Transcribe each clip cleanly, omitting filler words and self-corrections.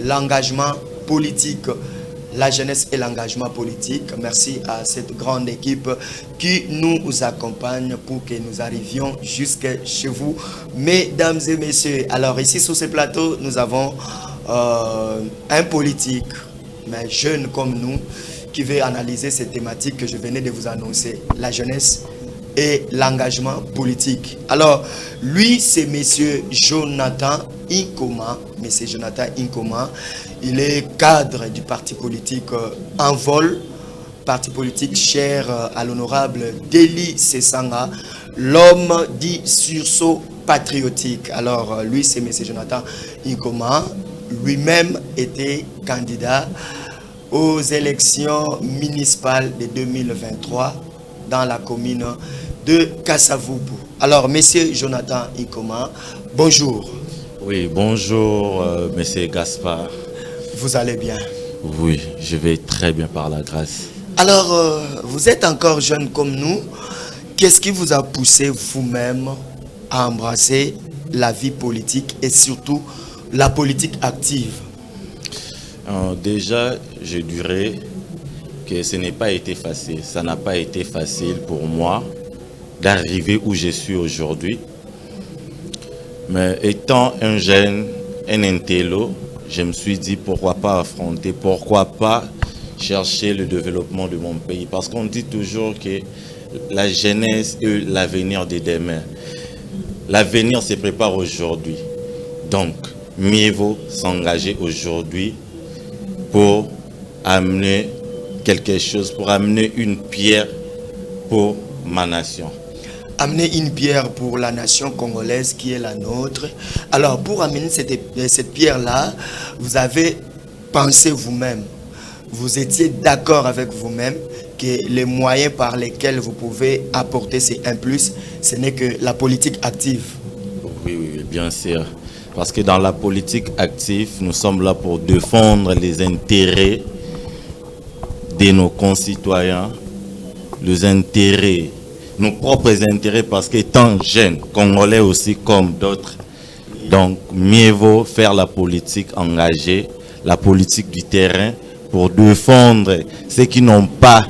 l'engagement politique. La jeunesse et l'engagement politique. Merci à cette grande équipe qui nous accompagne pour que nous arrivions jusque chez vous, mesdames et messieurs. Alors ici sur ce plateau, nous avons un politique, mais jeune comme nous, qui veut analyser cette thématique que je venais de vous annoncer, la jeunesse et l'engagement politique. Alors, lui, c'est monsieur Jonathan Ikoma. Monsieur Jonathan Ikoma, il est cadre du parti politique Envol, parti politique cher à l'honorable Delly Sesanga, l'homme dit sursaut patriotique. Alors, lui, c'est monsieur Jonathan Ikoma. Lui-même était candidat aux élections municipales de 2023 dans la commune de Kasa-Vubu. Alors, monsieur Jonathan Ikoma, bonjour. Oui, bonjour, monsieur Gaspard. Vous allez bien? Oui, je vais très bien par la grâce. Alors, vous êtes encore jeune comme nous. Qu'est-ce qui vous a poussé vous-même à embrasser la vie politique et surtout la politique active? Déjà, je dirais que ce n'est pas été facile. Ça n'a pas été facile pour moi d'arriver où je suis aujourd'hui. Mais étant un jeune, un intello, je me suis dit pourquoi pas affronter, pourquoi pas chercher le développement de mon pays. Parce qu'on dit toujours que la jeunesse est l'avenir de demain. L'avenir se prépare aujourd'hui. Donc, mieux vaut s'engager aujourd'hui pour amener quelque chose, pour amener une pierre pour ma nation. Amener une pierre pour la nation congolaise qui est la nôtre. Alors, pour amener cette pierre-là, vous avez pensé vous-même. Vous étiez d'accord avec vous-même que les moyens par lesquels vous pouvez apporter ces un plus, ce n'est que la politique active. Oui, oui, oui, bien sûr. Parce que dans la politique active, nous sommes là pour défendre les intérêts de nos concitoyens, les intérêts, nos propres intérêts, parce qu'étant jeunes, Congolais aussi comme d'autres, donc mieux vaut faire la politique engagée, la politique du terrain, pour défendre ceux qui n'ont pas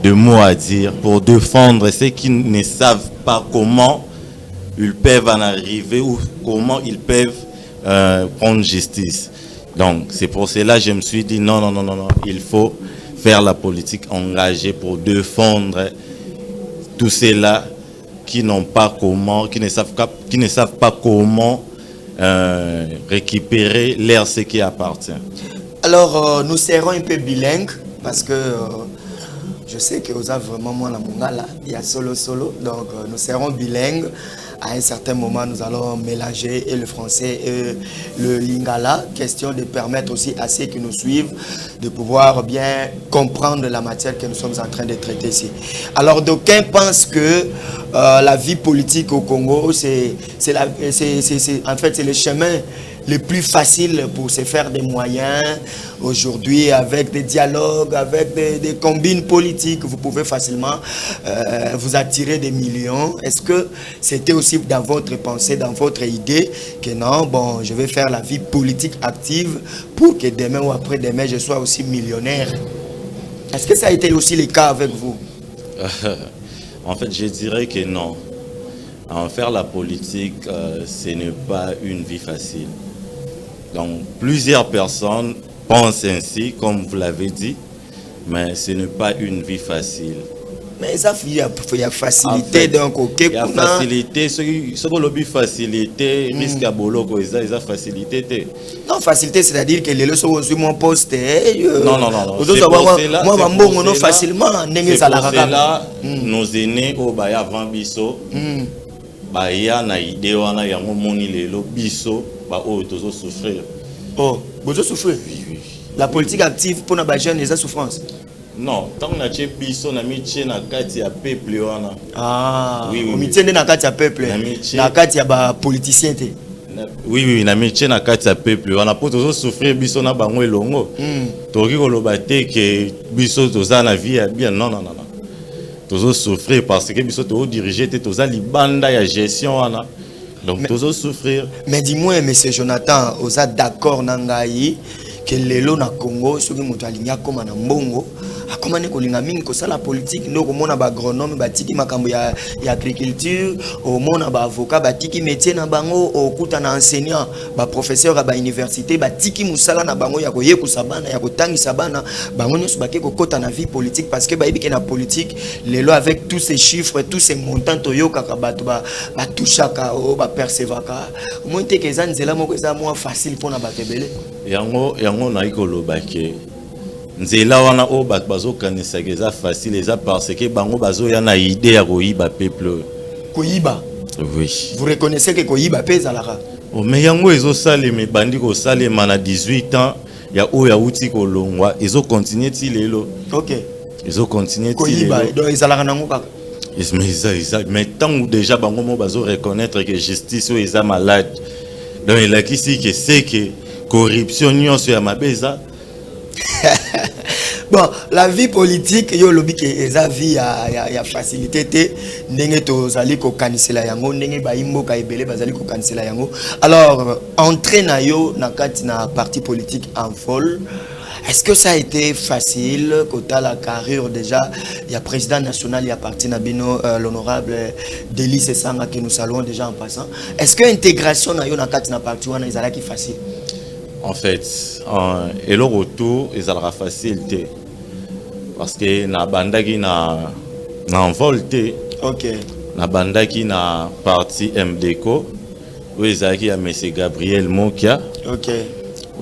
de mots à dire, pour défendre ceux qui ne savent pas comment ils peuvent en arriver ou comment ils peuvent prendre justice. Donc c'est pour cela que je me suis dit non, non, non, non, non, il faut faire la politique engagée pour défendre tous ceux-là qui n'ont pas comment, qui ne savent pas, qui ne savent pas comment récupérer l'air ce qui appartient. Alors, nous serons un peu bilingues parce que je sais que vous avez vraiment moi la mongala, il y a solo solo, donc nous serons bilingues. À un certain moment, nous allons mélanger et le français et le lingala. Question de permettre aussi à ceux qui nous suivent de pouvoir bien comprendre la matière que nous sommes en train de traiter ici. Alors, d'aucuns pensent que la vie politique au Congo, c'est le chemin le plus facile pour se faire des moyens. Aujourd'hui, avec des dialogues, avec des combines politiques, vous pouvez facilement vous attirer des millions. Est-ce que c'était aussi dans votre pensée, dans votre idée, que non, bon, je vais faire la vie politique active pour que demain ou après-demain, je sois aussi millionnaire? Est-ce que ça a été aussi le cas avec vous? En fait, je dirais que non. En faire la politique, ce n'est pas une vie facile. Donc, plusieurs personnes pensent ainsi, comme vous l'avez dit, mais ce n'est pas une vie facile. Mais ça, il y a facilité, En fait, donc, ok, il y a kuna. Facilité, ce que l'on facilité, risque à boloko, ils ont facilité, te. Non, facilité, c'est-à-dire que les leçons ont mon poste, Non, non, non, non. aux autres, C'est pour moi, cela, moi, c'est ma pour mbongo, non, cela, facilement, ndenge c'est ezalaka pour kaka. cela, nos aînés oyo baya avant biso, baya na idée wana yango moni lelo biso ba oyo tozo souffrir. Oh, bozo souffrir? Oui. La politique active pour na jeune eza souffrance? Non, tant na tie biso na mitie na kati ya peuple wana. Ah, Oui. omitie nde na kati ya peuple. Na mitie. Na kati ya ba politicien te. Na, oui, na mitie na kati ya peuple wana po tozo souffrir biso na bango elongo. Tokoki koloba te ke biso toza na vie ya bien. Non, non, non, non. Tozo souffrir parce que biso tozo diriger te, toza libanda ya gestion wana. Donc tozosouffrir. Mais dis-moi, monsieur Jonathan, oza d'accord na ngai ke lelo na Congo, soki moto alingi akóma na mbongo, akóma nde kolinga mingi kosala politique? Nde okomona baagronome batiki makambo ya agriculture, omona baavocat batiki métier na bango, okuta na enseignant, baprofesseur ya bauniversité batiki mosala na bango ya koyekusa bana, ya kotangisa bana. Bango nyonso bake kokɔta na vie politique parce que bayebi ke na politique lelo, avec tous ces chiffres, tous ces montants toyokaka bato batouchaka oyo bapercevaka, omoni te ke eza nzela moko eza mwa facile mpona bato ebele? Yango nayi koloba ke nzela wana oyo bato bazokanisaka eza facile, eza parce que bango bazoya na idée ya koyiba peuple oyo. Koyiba? Oui. Vous reconnaissez ke koyiba mpe ezalaka? Oh, mais yango ezosalema, ebandi kosalema na 18 ans ya oyo awuti kolongwa, ezokontinue ti lelo. Ezokontinue ti Koyiba? lelo. Donc ezalaka nango kaka? Mais eza, mais ntango déjà bango mo bazo reconnaître que justice oyo eza malade, donc elakisi ke c'est que corruption nyonso ya mabe eza. Bon, la vie politique, yo olobi ke eza vie ya facilité te ndenge tozali kokanisela yango, ndenge bayi mboka ebele bazali kokanisela yango. Alors, entrée na yo na kati na parti politique Envol, est-ce que ça a été facile, kotala carrure déjà ya président national ya parti na bino, l'honorable Delis Sanga, que nous saluons déjà en passant? Est-ce que intégration na yo na kati na parti wana ezalaki facile? En fait, eloko tout ezalaka facile te, parce que nabandaki na Envol te. Nabandaki na parti MDCO oyo ezalaki ya monsieur Gabriel Mokia,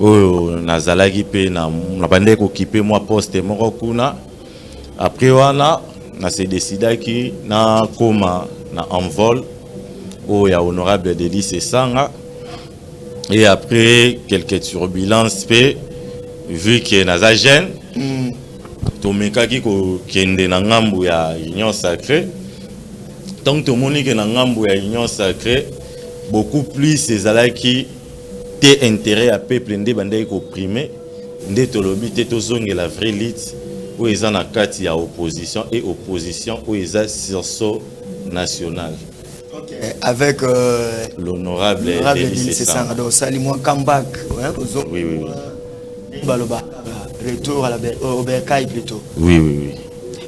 oyo nazalaki mpe nabandaki kokipe mwa poste moko kuna. Après wana nase décidaki nakóma na Envol oyo ya honorable Delis Esanga. Et après quelques turbulences mpe, vu que naza jeune, tomekaki kokende na ngambu ya Union sacrée. Ntango tomoni ke na ngambu ya Union sacrée beaucoup plus ezalaki te intérêt ya peuple nde bandaki koprime, nde tolobi te, tozongela vraie lutte oyo eza na kati ya opposition, et opposition oyo eza sursaut national. Avec l'honorable l'honorable Delis Delis Sesanga. Sesanga. Donc osali mwa comeback, ouais, Oui. Baloba retour au bercail plutôt. Oui.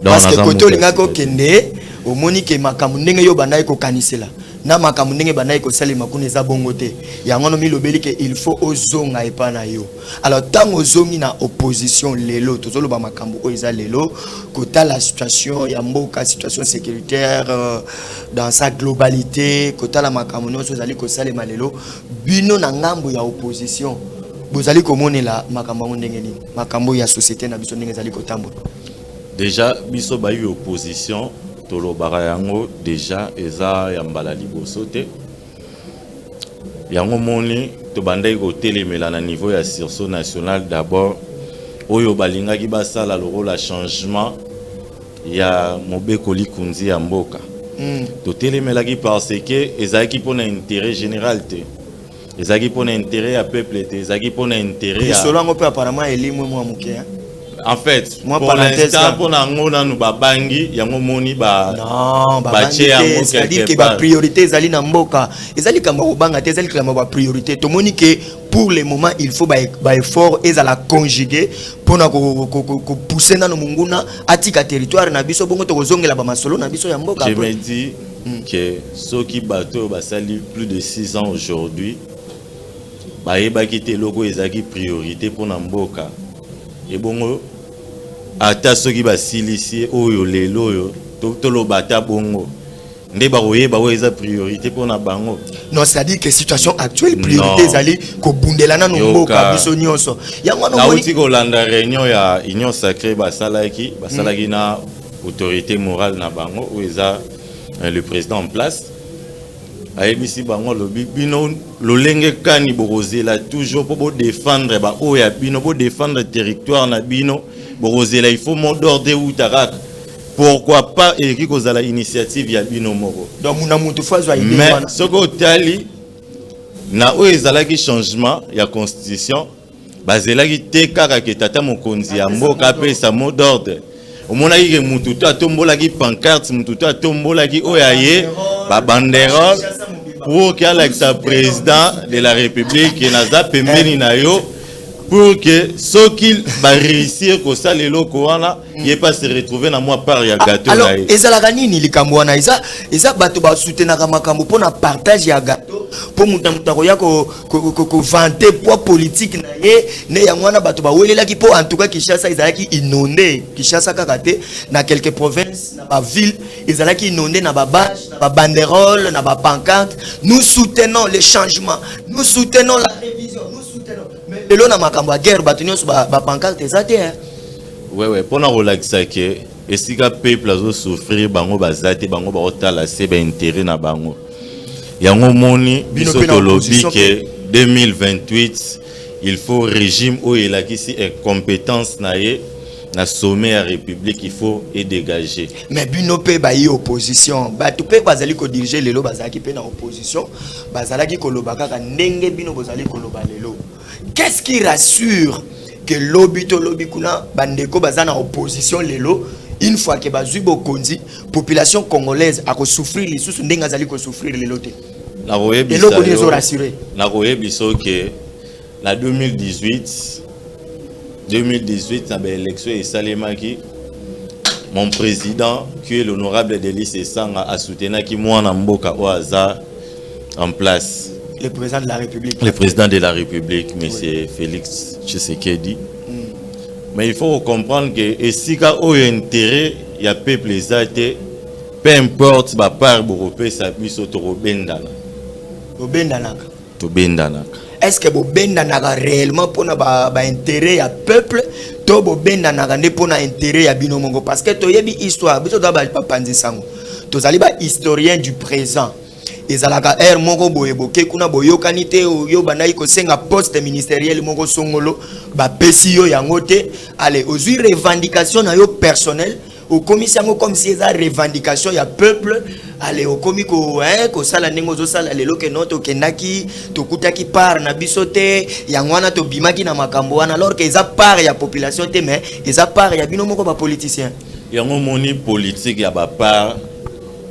Donc, Parce que naza kote moto ya olingaki sika. okende, omoni ke makambo ndenge yo bandaki kokanisela na makambo ndenge bandaki kosalema kuna eza bongo te. Yango wana milobeli ke il faut ozonga epai na yo. Alors, ntango ozongi na opposition, lelo tozoloba makambo oyo eza lelo, kotala situation ya mboka, situation sécuritaire dans sa globalité, kotala makambo nyonso ezali kosalema lelo, bino na ngambo ya opposition bozali komonela makambo yango ndenge nini, makambo ya société na biso ndenge ezali kotambola? Déjà biso bayi opposition tolobaka yango déjà, eza ya mbala liboso te. Yango moni tobandaki kotelemela na niveau ya sursaut national d'abord oyo balingaki basala lokola changement ya mobeko likunzi ya mboka. Totelemelaki parce que ezalaki mpona intérêt général te, ezalaki mpona intérêt ya peuple te, ezalaki mpona intérêt ya Lisolo yango mpe apparemment elimwe mwa moke, hein? En fait, Moi, pour parenthèse, l'instant, là. mpona yango nanu babangi yango, moni ba Non, babangi batie te. yango C'est-à-dire quelque ke part. Bapriorité ezali na mboka, eza likambo ya kobanga te, eza likambo ya bapriorité. Tomoni ke pour le moment il faut baeffort ezala conjugué mpona kopousse nano monguna atika territoire na biso, bongo tokozongela bamasolo na biso ya mboka Je après. me dis que soki bato oyo basali plus de 6 ans aujourd'hui bayebaki te eloko oyo ezalaki priorité mpona mboka, ebongo ata soki basilisi oyo lelo oyo, toloba ata bongo nde bakoyeba oyo eza priorité mpona bango? Non, c'est-à-dire que situation actuelle, priorité Non. ezali kobundela nano Yoka. mboka biso nyonso. Yango wana Nauti kolanda réunion ya Union sacrée basalaki na autorité morale na bango oyo eza le président en place. Ayebisi bango, alobi: bino lolenge kani bokozela toujours mpo bodéfendre baoyo ya bino, bodéfendre territoire na bino? Bokozela il faut mot d'ordre euta kaka? Pourquoi pas eleki kozala initiative ya bino moko? Donc na mutu faut azwa idée Mais wana. soki otali na oyo ezalaki changement ya constitution, bazelaki te kaka ke tata mokonzi ya mboka apesa mot d'ordre. Omonaki ke mutu to atombolaki pancarte, mutu to atombolaki oyo aye babanderole. Pour que alakisa président de la République naza pembeni na yo, pour que soki baréussir kosala eloko wana, ye pa se retrouver na mwa part ya gâteau na ye. Ezalaka nini likambo wana? Eza bato basoutenaka makambo mpona partage ya gâteau, mpo moto na moto akoya kovanter poids politique na ye. Nde yango wana bato bawelelaki, mpo en tout cas Kinshasa ezalaki inondé. Kinshasa kaka te, na quelques provinces, na baville ezalaki inondé na babâche, na babanderole, na bapancarte: "Nous soutenons le changement, nous soutenons la révision, nous soutenons." Mais lelo na makambo ya guerre, bato nyonso bapancarte eza te, hein. Wewe, mpona kolakisa ke esika peuple azosouffrir, bango baza te. Bango baotala se baintérêt na bango. Yango moni Bino biso mpe na tolobi opposition. ke 2028, il faut régime oyo elakisi incompétence na ye na sommet ya République, il faut edégager. Mais bino mpe bayi opposition, bato mpe bazali kodiriger lelo bazalaki mpe na opposition, bazalaki koloba kaka ndenge bino bozali koloba lelo. Qu'est-ce qui rassure que lobi to lobi kuna, bandeko baza na opposition lelo, une fois ke bazwi bokonzi, population congolaise akosouffrir lisusu ndenge azali kosouffrir lelo te? Nakoyebisa Eloko nini yo- ezorassurer? Nakoyebisa ke na 2018, na baélection esalemaki, mon président qui est l'honorable Delly Sesanga asoutenaki mwana mboka oyo aza en place. Le président de la République. Le président de la République, monsieur Félix Tshisekedi. Mais il faut comprendre que esika oyo intérêt ya peuple eza te, peu importe bapart bokopesa biso, tokobendana. Bobendanaka? Tobendanaka. Est ce que bobendanaka réellement mpona baintérêt ya peuple to bobendanaka nde mpona intérêt ya bino moko? Parce que toyebi histoire, biso toza bapanzi sango, tozali bahistorien du présent. Ezalaka aire moko boye, boke kuna, boyokani te. Oyo bandaki kosenga poste ministériel moko songolo, bapesi yo yango te. Ale ozwi revendication na yo personnel, okomisi yango comme si eza revendication ya peuple. Ale okomi ko, hein, kosala ndenge ozosala lelo ke no, tokendaki, tokutaki part na biso te, yango wana tobimaki na makambo wana, alors que eza part ya population te, mais eza part ya bino moko bapoliticien. Yango moni politique ya bapart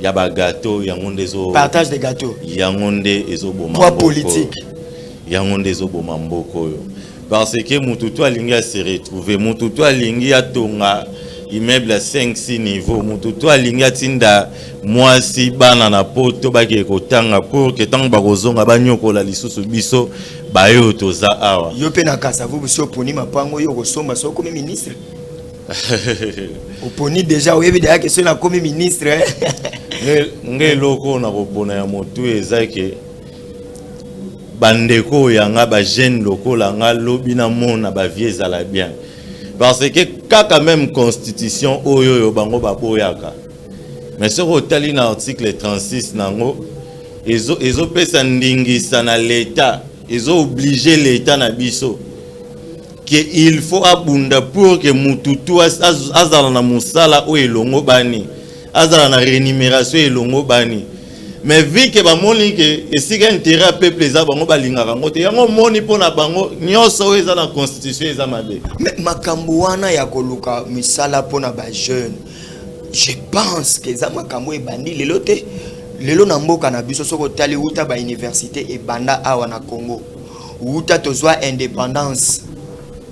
ya bagâteau, yango nde ezo Partage de gâteau. Yango nde ezoboma Poids mboka politique. oyo. Yango nde ezoboma mboka oyo, parce que mutu to alingi ase retrouver, mutu to alingi atonga immeuble ya 5 6 niveau, mutu to alingi atinda mwasi, bana na poto bakee kotanga, pour ke ntango bakozonga banyokola lisusu biso baye oyo toza awa. Yo mpe na Kasavubu, si oponi mapango oyo okosomba so okomi ministre, oponi déjà, oyebi deya ke soki nakomi ministre? Nge eloko oyo nakopona ya motu eza ke bandeko oyo yanga bajeune lokola nga, lobi namona bavie ezala bien, parce que kaka même constitution oyo oyo bango baboyaka, mais soki otali na article 36 nango, ezopesa ndingisa na l'État, ezoobliger l'État na biso ke il faut abunda pour ke mutu tu azala na mosala oyo elongo bani, azala na rémunération elongo bani. Mais vu ke bamoni ke esika intérêt ya peuple eza, bango balingaka yango te. Yango moni mpo na bango nyonso oyo eza na constitution eza mabe. Mais makambo wana ya koluka misala mpona bajeune, je pense ke eza makambo ebandi lelo te. Lelo na mboka na biso, soki otali wuta bauniversité ebanda awa na Congo, wuta tozwa indépendance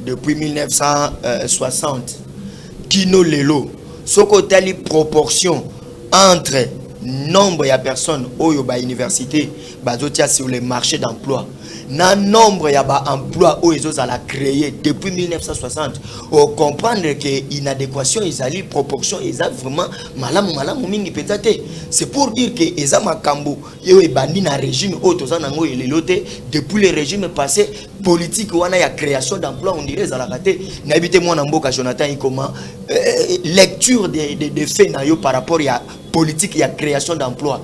depuis 1960 kino lelo, soki otali proportion entre nombre ya personnes oyo bauniversité bazotia sur le marché d'emploi na nombre ya baemploi oyo ezozala créé depuis 1960, ocomprendre ke inadéquation ezali, proportion eza vraiment malamu malamu mingi mpenza te. C'est pour dire ke eza makambo oyo ebandi na régime oyo toza nango lelo te. Depuis le régime passé, politique wana ya création d'emploi, on dirait ezalaka te. Nayebi te, mwana mboka Jonathan Ikoma, lecture de fait na yo par rapport ya politique ya création d'emploi,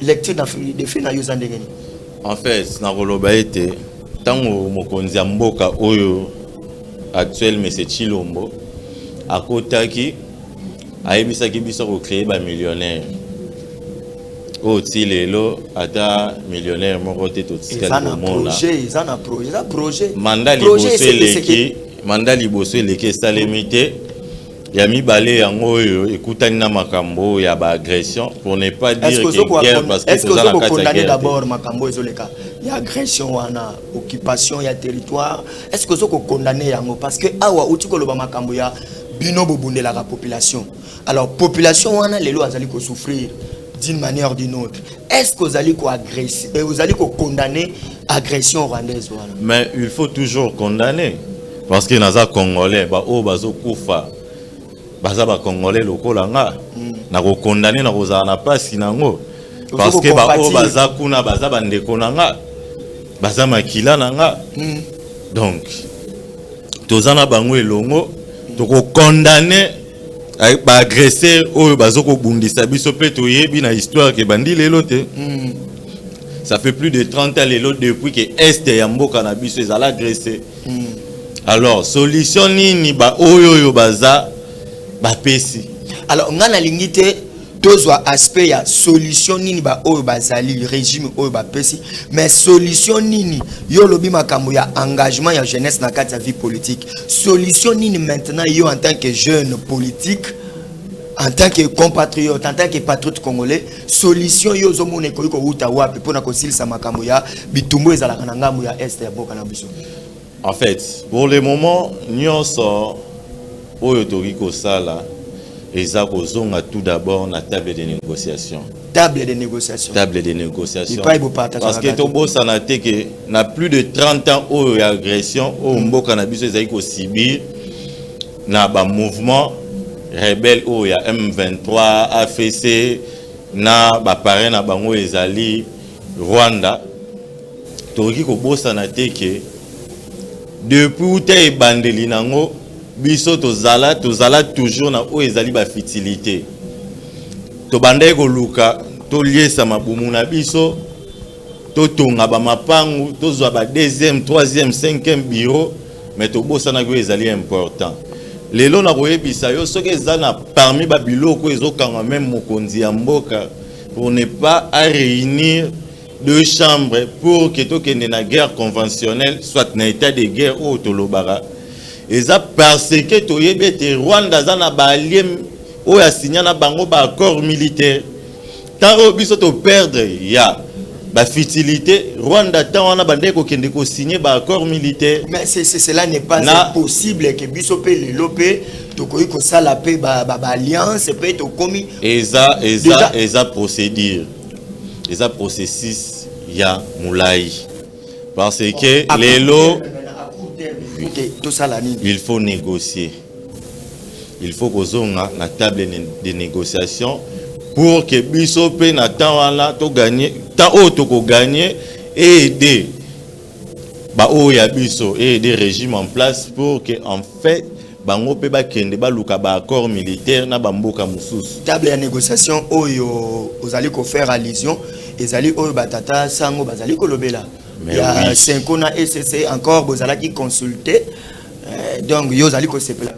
lecture de fait na yo eza ndenge nini? En fait, nakoloba ete ntango mokonzi ya mboka oyo actuel, monsieur Tshilombo, akotaki, ayebisaki biso kocréer bamillionnaire oyo ti lelo ata millionnaire moko te totikali komona. Eza na projet, eza projet. Mandat liboso eleki, mandat liboso eleki, esalemi te. Ya mibale, yango oyo ekutani na makambo ya baagression, pour ne pas dire que guerre, parce que toza na kati ya guerre. D'abord, makambo ezoleka ya agression wana, occupation ya territoire, est ce que ozo kokondamner yango? Parce que awa outi koloba makambo ya bino bobundelaka population. Alors population wana lelo azali kosouffrir d'une manière ou d'une autre. Est-ce que ozali koagresser, ozali kokondamner agression rwandaise wana? Mais il faut toujours condamner, parce que naza Congolais. Baoyo bazokufa baza Bacongolais lokola nga. Nakokondamner, na kozala na mpasi nango, parce que baoyo baza kuna baza bandeko na nga, baza makila na nga. Donc toza na bango elongo. Tokokondamner baagresseur oyo baza kobundisa biso. Mpe toyebi na histoire ke bandi lelo te. Ça fait plus de 30 ans lelo depuis ke Est ya mboka na biso ezala agressé. Alors solution nini baoyo oyo baza bapesi? Alors ngai nalingi te tozwa aspect ya solution nini baoyo bazali régime oyo bapesi, mais solution nini yo olobi makambo ya engagement ya jeunesse na kati ya vie politique. Solution nini maintenant yo, en tant que jeune politique, en tant que compatriote, en tant que patriote congolais, solution yo ozomona ekoki kowuta wapi mpona kosilisa makambo ya bitumbu ezalaka na ngambo ya Est ya mboka na biso? En fait, pour le moment, nyonso oyo tokoki kosala eza kozonga tout d'abord na table de négociation. Table de négociation. Table de négociation, parce que tobosana te ke na plus de 30 ans oyo ya agression oyo mboka na biso ezali kosubir na bamouvement rebelle oyo ya M23 AFC na baparrain na bango ezali Rwanda, tokoki kobosana te ke depuis uta ebandeli nango, biso tozala toujours na oyo ezali bafutilité. Tobandaki koluka toliesa mabumu na biso, totonga bamapangu, tozwa ba deuxième, troisième, cinquième bureau, mais tobosanaki oyo ezali important. Lelo nakoyebisa yo, soki eza na parmi babiloko ezokanga même mokonzi ya mboka pour ne pas à réunir deux chambres pour que tokende na guerre conventionnelle, soit na état de guerre oyo tolobaka, eza parce que toyebi ete Rwanda aza na baallié oyo asinya na bango baaccord militaire. Ntango oyo biso toperdre ya bafutilité, Rwanda ntango wana bandeki kokende kosigne baaccord militaire. Mais cela n'est pas impossible ke biso mpe lelo mpe tokoki kosala mpe baalliance mpe tokomi. Eza procédure, eza processus ya molai, parce que lelo tosala nini? Il faut négocier, il faut kozonga na table de négociation pour que biso mpe na temps wana toganye, temps oyo tokoganye, aider baoyo ya biso, aider régime en place pour que en fait bango mpe bakende baluka baaccord militaire na bamboka mosusu. Table ya négociation oyo ozali kofaire allusion ezali oyo batata sango bazali kolobela ya oui. Cenco na ECC encore bozalaki consulté, donc yo ozali kosepela?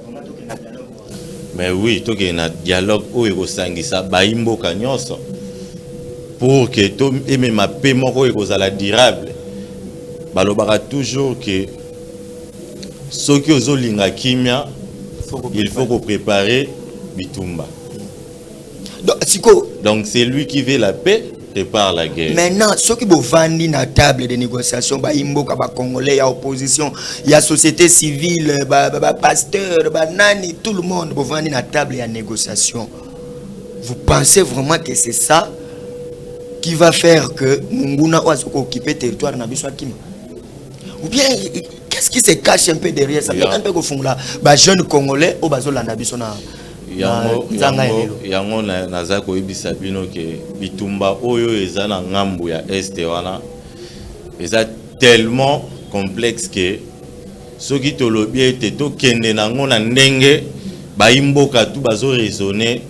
Mais oui, tokende na dialogue oyo ekosangisa bayi mboka nyonso pour que to emema mpe moko oyo ekozala durable. Balobaka toujours ke soki ozolinga kimia, il faut kopréparer bitumba. Donc, siko Donc c'est lui qui veut la paix prépare la guerre. Maintenant, soki bovandi na table de négociation, bayi mboka, bacongolais ya opposition, ya société civile, bapasteur, banani, tout le monde, bovandi na table ya négociation, vous pensez vraiment que c'est ça qui va faire que monguna oyo azoki occuper territoire na biso akima, ou bien qu'est-ce qui se cache un peu derrière ça? Un peu kofungola bajeune Congolais oyo bazolanda biso na nzanga ya lelo. Yango naza koyebisa bino ke bitumba oyo eza na ngambu ya Est wana eza tellement complexe ke soki tolobi ete tokende nango na ndenge bayi mboka tu bazoraisonner,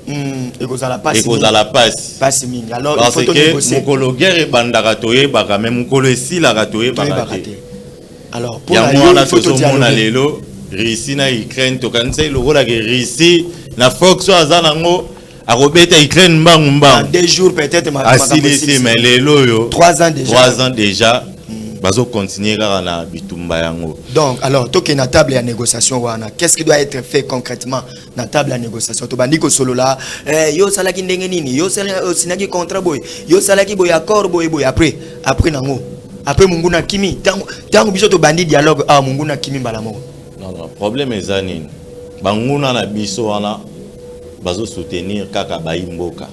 ekozala pasi. Ekozala pasi. Pasi mingi. Alors parce que mokolo guerre ebandaka toyebaka, mais mokolo esilaka toyebaka te. Alors yango wana tozomona lelo Russie na Ukraine, tokanisa lokolaka Russie na force oyo aza nango akobeta Ukraine mbangu mbangu. 2 jours peut-être. Asilisi, mais lelo oyo 3 ans déjà. 3 ans déjà. Bazocontinue kaka na bitumba yango. Donc alors, tokende na table ya négociation wana. Qu'est-ce qui doit être fait concrètement na table ya négociation? Tobandi kosolola, yo osalaki ndenge nini, yo osinaki contrat boye, yo osalaki boye, accord boye boye. Après nango, après monguna akimi. Ntango biso tobandi dialogue awa, monguna akimi mbala moko. Non, problème eza nini? Banguna na biso wana bazosoutenir kaka bayi mboka,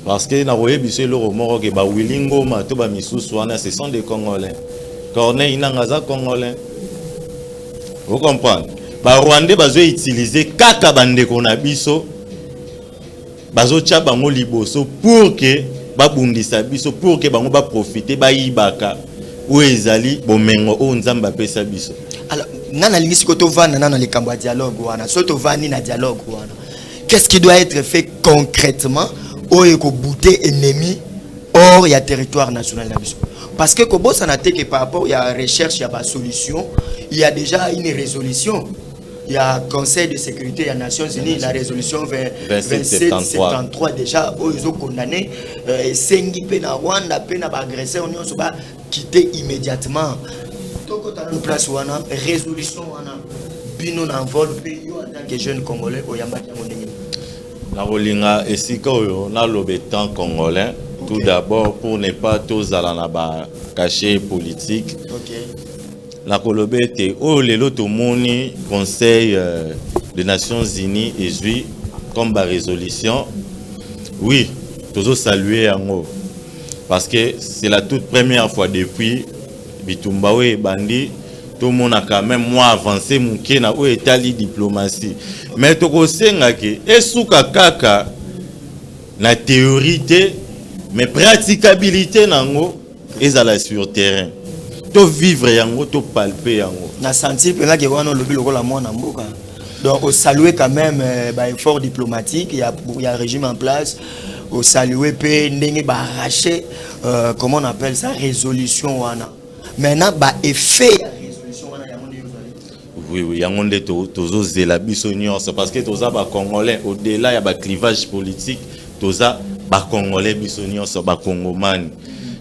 parce que nakoyebi biso eloko moko ke bawili Ngoma to bamisusu wana, ce sont des Congolais. Corneille Nanga aza Congolais, ocomprendre? Barwandais bazoutilize kaka bandeko na biso, bazotya bango liboso pour ke babundisa biso, pour ke bango baprofite, bayibaka oyo ezali bomengo oyo Nzambe apesa biso. Alors, nga nalingi sikoyo tovanda nano na likambo ya dialogue wana. So tovandi na dialogue wana, qu'est-ce qui doit être fait concrètement oyo ekobute ennemi hors ya territoire national na biso? Parce que kobosana te ke par rapport ya recherche ya basolution, il y a déjà une résolution ya Conseil de sécurité ya Nations unies, la résolution 2773 déjà, oyo ezokondamne, esengi mpe na Rwanda mpe na baagresseur nyonso bakite immédiatement. Tokota nanu place wana. Résolution wana, bino na Envol mpe yo en tant que jeune Congolais, oyambaki yango ndenge? Nakolinga esika oyo naloba étant Congolais tout d'abord, pour ne pas tozala na bacachet politique. Nakoloba ete oyo lelo tomoni Conseil des Nations unies ezwi comme barésolution, oui, tozosalue yango, parce que c'est la toute première fois depuis bitumba oyo ebandi tomona quand même mwa avancé moke na oyo etali diplomatie. Mais tokosengaki esuka kaka na théorie te, mais praticabilité nango ezala sur terrain, tovivre yango, topalpe yango. Na senti mpenza ke wana olobi lokola mwana mboka. Donc osalue quand même baeffort diplomatique ya régime en place, osalue mpe ndenge baarraché, comment on appelle ça, résolution wana. Maintenant, baeffet ya résolution wana, yango nde ozali? Oui, yango nde tozozela biso nyonso, parce que toza Bacongolais. Au-delà ya baclivage politique, toza Bacongolais biso nyonso, Bakongomani.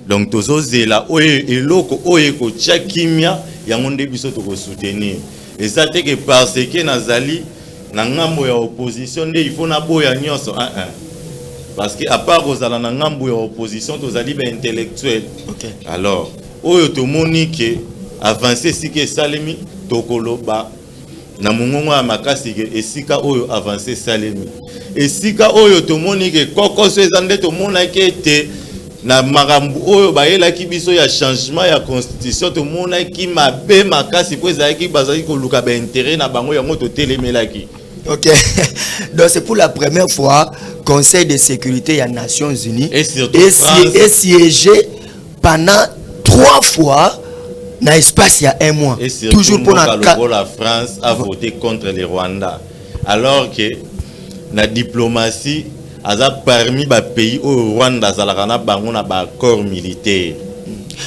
Donc tozozela oyo eloko oyo ekotia kimia, yango nde biso tokosoutenir. Eza te ke parce que nazali na ngambo ya opposition nde il faut naboya nyonso. Ah, ah. Parce que à part kozala na ngambo ya opposition, tozali baintellectuel. Alors oyo tomoni ke avance esika esalemi, tokoloba na mongongo ya makasi ke esika oyo avance esalemi. Esika oyo tomoni ke kokoso eza, nde tomonaki ete na makambo oyo bayelaki biso ya changement ya constitution, tomonaki mabe makasi, mpo ezalaki bazalaki koluka baintérêt na bango, yango totelemelaki. Ok, donc c'est pour la première fois Conseil de sécurité des Nations Unies Et surtout et, France. Et siégé pendant trois fois dans l'espace il y a un mois. Et surtout, toujours pour mboka la lokola France a voté contre le Rwanda, alors que na diplomatie aza parmi bapays oyo Rwanda azalaka na bango na baaccord militaire.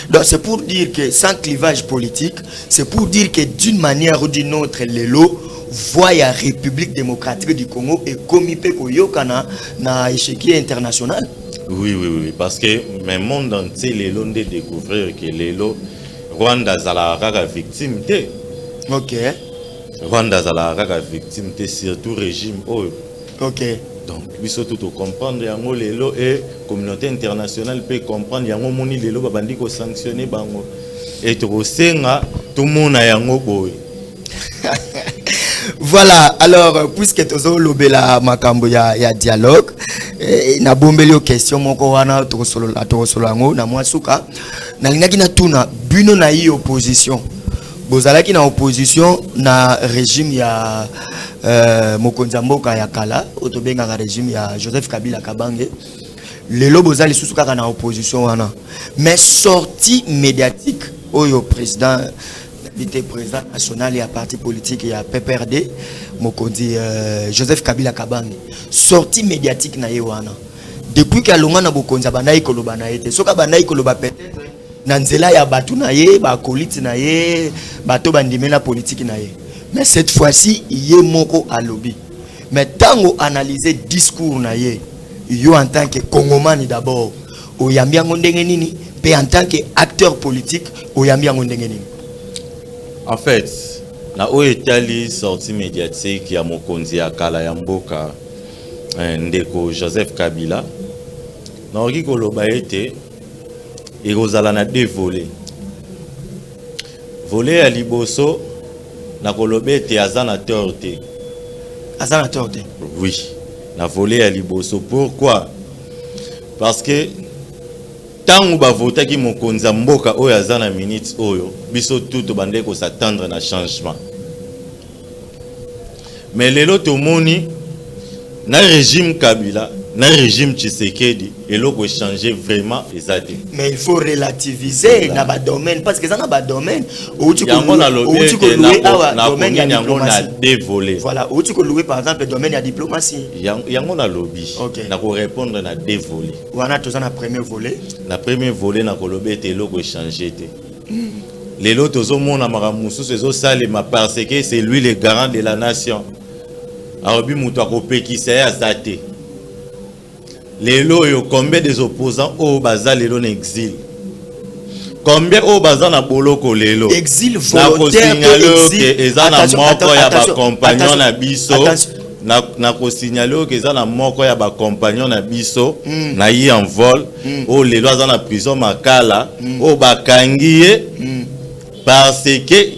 Donc c'est pour dire que sans clivage politique, c'est pour dire que d'une manière ou d'une autre, lelo voix ya République démocratique du Congo ekomi pe koyokana na échiquier international. Oui, parce que mais monde entier lelo nde découvrir que lelo Rwanda azalaka kaka victime te. Rwanda azalaka kaka victime te, surtout régime oyo. Donc biso tout tocomprendre yango lelo e communauté internationale mpe comprendre yango. Omoni lelo babandi kosanctionne bango e tokosenga tomona yango boye. Voilà, alors puisque tozolobela makambo ya dialogue, nabombeli yo question moko wana, tokosolola yango na mwa suka. Nalingaki natuna bino na ye opposition. Bozalaki na opposition na régime ya mokonzi ya mboka ya kala, oyo tobengaka régime ya Joseph Kabila Kabange. Lelo boza lisusu kaka na opposition wana, mais sortie médiatique oyo président te, président national ya parti politique ya PPRD, mokonzi Joseph Kabila Kabange, sortie médiatique na ye wana, depuis ke alongwa na bokonzi, abandaki koloba na ye te. Soki abandaki koloba, peut-être na nzela ya bato na ye, bakoliti na ye, bato bandimela politike na ye. Mais cette fois-ci ye moko alobi. Mais ntango analyse discours na ye, yo en tant que Congomani d'abord, oyambi yango ndenge nini? Mpe en tant que acteur Acteur politique, oyambi yango ndenge nini? En fait, na oyo etali sortie médiatique ya mokonzi ya kala ya mboka, ndeko Joseph Kabila, nakoki koloba ete ekozala na deux volets. Volet ya liboso, nakoloba ete aza na tort te. Aza na tort te? Oui, na volet ya liboso. Pourquoi? Parce que ntango bavotaki mokonzi ya mboka oyo aza na minute oyo, biso tu tobandeki kos'attendre na changement. Mais lelo tomoni na régime Kabila, na régime Tshisekedi, eloko echanger vraiment eza te. Mais il faut relativiser na badomaine, parce que eza na badomaine outi Yango nalobi outi ete kolouer awa domaine ya nakonini yango na diplomatie. Deux volets. Voilà, outi kolouer par exemple domaine ya diplomatie. Yango nalobi, nakorépondre na deux volets. Wana toza na premier volet. Na premier volet, nakoloba ete eloko echanger te. Lelo tozomona makambo mosusu ezosalema parce que c'est lui le garant de la nation. Alobi moto akopekisa ye aza te. Lelo oyo, combien des opposants oyo baza lelo na exil? Combien oyo baza na boloko lelo? Exil volontaire? Nakosignale oke eza na moko ya bacompagnon na biso, nakosignale oke eza na moko ya bacompagnon na biso na ye en vol, oyo lelo aza na prison Makala, oyo bakangi ye parce que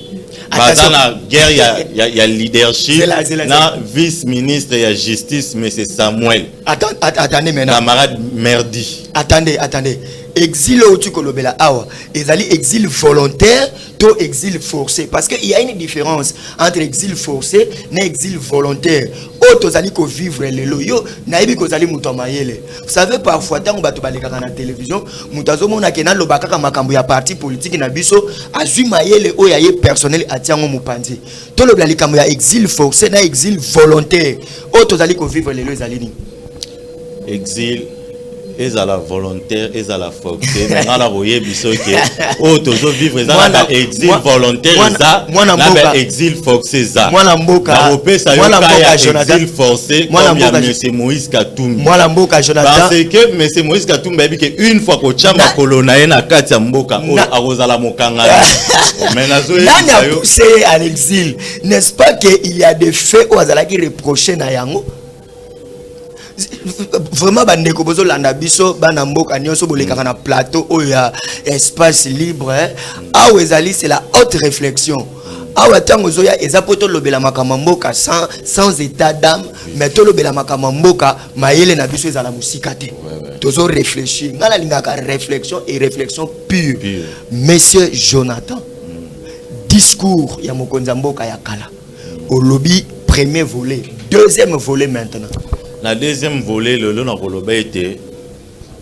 baza na guerre ya leadership Zela, zela, na vice ministre ya justice, monsieur Samuel. Attends, attendez maintenant. Camarade Merdi. Attendez, attendez. Exil oyo outi kolobela awa, ezali exil volontaire to exil forcé? Parce que il y a une différence entre exil forcé na exil volontaire. Oyo tozali kovivre lelo, yo nayebi kozali moto ya mayele. Vous savez, parfois ntango bato balekaka na télévision, moto azomona ke naloba kaka makambo ya parti politique na biso, azwi mayele oyo aye personnel, atia yango mopanzi. Tolobela likambo ya exil forcé na exil volontaire. Oyo tozali kovivre lelo ezali nini? Exil, ezala volontaire, ezala forcé, mais nga na koyebi soki oyo tozovivre eza na baexil volontaire eza, mwana na mboka. Baexil forcé eza. Mwana mboka, Nakopesa yo mwana ka mboka ya Jonathan. exil forcé Mwana comme ya mboka monsieur Moïse Katumbi. Mwana mboka Jonathan. Parce que monsieur Moïse Katumbi ayebi ke une fois kotya makolo na ye na kati ya mboka oyo, akozala mokangani. Mais Nani nazoyebisa yo a poussé à l'exil? N'est-ce pas que il y a des faits oyo azalaki reproché na yango? Vraiment, bandeko bozolanda biso, bana mboka nyonso bolekaka na plateau oyo ya espace libre, eh. Awa ezali, c'est la haute réflexion. Awa ntango ozoya, eza mpo tolobela makambo ya mboka sans état d'âme, mais tolobela makambo ya mboka, mayele na biso ezala mosika te. Tozo réfléchir. Ngai nalingaka réflexion et réflexion pure. Pure. Monsieur Jonathan, discours ya mokonzi ya mboka ya kala, olobi premier volet, deuxième volet maintenant. Na deuxième volet, lelo nakoloba ete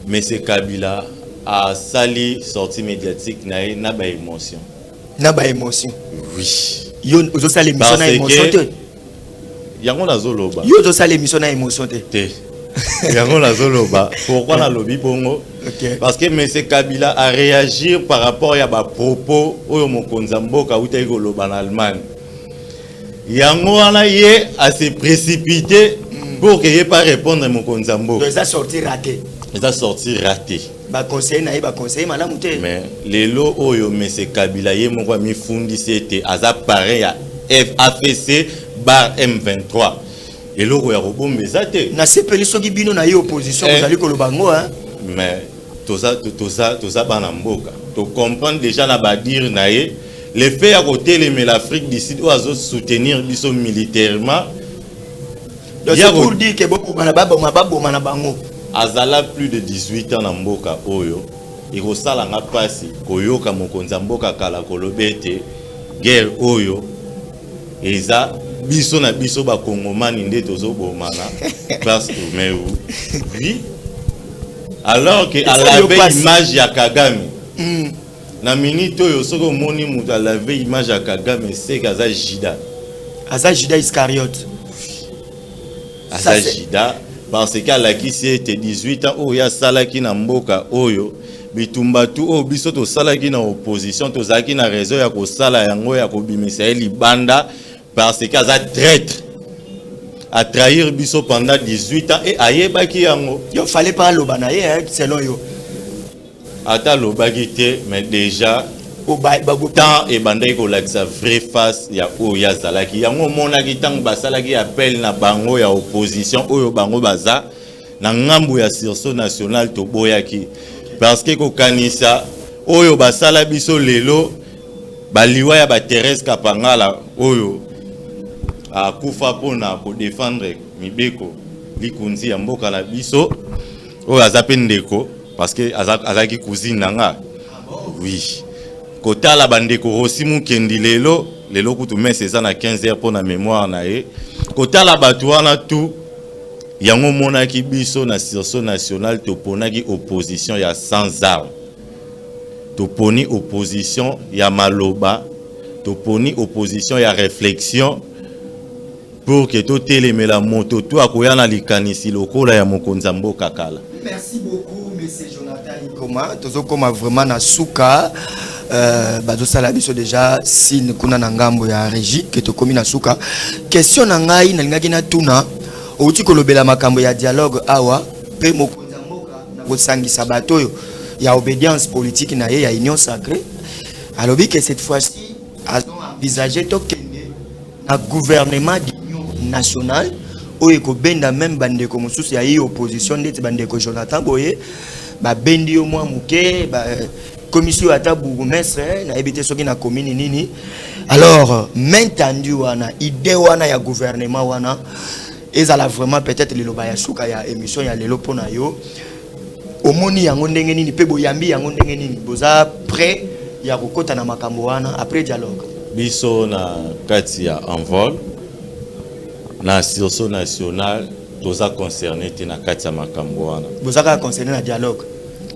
monsieur Kabila asali sortie médiatique na ye na baémotion. Na baémotion? Oui. Yo ozosala émission na Parce émotion que te? Yango nazoloba. Yo ozosala émission na émotion te? Te, yango nazoloba. Pourquoi nalobi bongo? Parce que monsieur Kabila a réagir par rapport ya bapropos oyo mokonzi ya mboka autaki koloba na Allemagne. Yango wana ye ase précipité pour que ye pas répondre mokonzi ya mboka. Donc eza sortie raté? Eza sortie raté. Baconseiller na ye, baconseiller malamu te? Mais lelo oyo, monsieur Kabila ye moko amifundisi ete aza parrain ya AFC/M23. Eloko ya kobomba eza te. Nasepeli soki bino na ye opposition Eh. bozali koloba yango, hein. Mais toza bana mboka, tocomprendre déjà na badires na ye, le fait ya kotelemela Afrique du Sud oyo azosoutenir biso militairement. Donc c'est pour dire que bobomana, baboma, baboma na bango. Azala plus de 18 ans na mboka oyo. Ekosalanga mpasi koyoka mokonzi ya mboka kala koloba ete guerre oyo eza biso na biso bakongomani nde tozobomana, parce que, mais oui, alors que Esali yo alave pasi. image ya Kagame. Na minute oyo, soki omoni moto alave image ya Kagame, seke aza Judas. Aza Judas Iscariote. Aza Ça, c'est- Judas, parce que alakisi ete 18 ans oyo asalaki na mboka oyo, bitumba tu oyo biso tosalaki na opposition, tozalaki na raison ya kosala yango, ya kobimisa ye libanda, parce que aza traître, atrahir biso pendant 18 ans et ayebaki yango. Yo, fallait pas aloba na ye, hein, selon yo? Ata alobaki te, mais déjà temps ebandaki kolakisa vraie face ya oyo azalaki. Yango omonaki ntango basalaki appel na bango ya opposition, oyo bango baza na ngambu ya Sursaut national, toboyaki, parce que kokanisa oyo basala biso lelo, baliwa ya baThérèse Kapangala oyo akufa mpona kodéfendre mibeko likunzi ya mboka na biso, oyo aza mpe ndeko, parce que azalaki cousine na nga. Oui, kotala bandeko Rossy Mukendi lelo, lelo kutu messe eza na 15 heures mpo na mémoire na ye. Kotala bato wana tu, yango omonaki biso na Sursaut national toponaki opposition ya sans arme, toponi opposition ya maloba, toponi opposition ya réflexion, pour que totelemela moto to akoya na likanisi lokola ya mokonzi ya mboka kala. Merci beaucoup, monsieur Jonathan Ikoma. Tozokoma vraiment na suka. Bazosala biso déjà signe kuna na ngambo ya régie ke tokomi na suka. Question na ngai nalingaki natuna, outi kolobela makambo ya dialogue awa, mpe mokonzi ya mboka na kosangisa bato oyo ya obédience politique na ye ya Union sacrée, alobi ke cette fois-ci azo envisager tokende na gouvernement d'union nationale oyo ekobenda même bandeko mosusu ya ye opposition, ndeti bandeko Jonathan boye babendi yo mwa moke, commission oyo ata bourgmestre, nayebi te soki na commune nini. Alors, main tendue wana, idée wana ya gouvernement wana, ezala vraiment peut-être liloba ya suka ya émission ya lelo mpo na yo. Omoni yango ndenge nini, mpe boyambi yango ndenge nini? Boza prêt ya kokɔta na makambo wana après dialogue? Biso na kati ya Envol, na Sursaut national, toza concerné te na kati ya makambo wana. Boza kaka concerné na dialogue,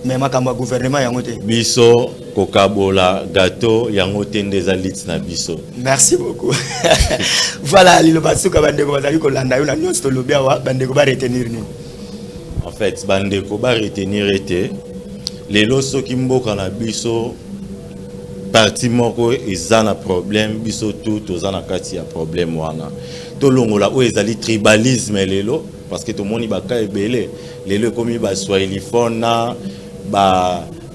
mais makambo ya gouvernement yango te? Biso kokabola gâteau yango te nde eza lutte na biso. Merci beaucoup. Voilà, liloba suka, bandeko bazali kolanda yo, na nyonso tolobi awa, bandeko baretenir nini? En fait, bandeko baretenir ete lelo soki mboka na biso, parti moko eza na problème, biso tu toza na kati ya problème wana. Tolongola oyo ezali tribalisme lelo, parce que tomoni baka ebele lelo ekomi baswahiliphone na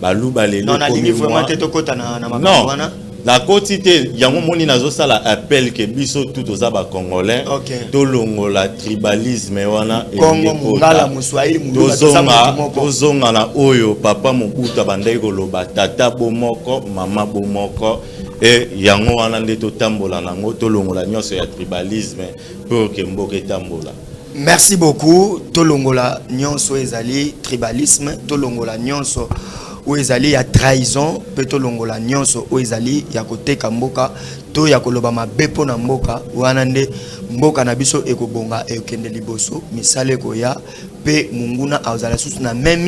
baluba lelo. Nalingi vraiment te tokɔta na makambo wana. Nakoti te. Yango moni nazosala appel ke biso tu toza bacongolais. Tolongola tribalisme wana. Kongo, Mongala, Moswahili, Moluba, toza motu moko. Tozonga na oyo papa Mobutu abandaki koloba: tata bo moko, mama bo moko. E yango wana nde totambola nango. Tolongola nyonso ya tribalisme pour ke mboka etambola. Merci beaucoup. Tolongola nyonso ezali tribalisme, tolongola nyonso oyo ezali ya trahison, mpe tolongola nyonso oyo ezali ya koteka mboka to ya koloba mabe mpo na mboka wana. Nde mboka na biso ekobonga, ekende liboso, misala ekoya, mpe monguna azala susu na memi.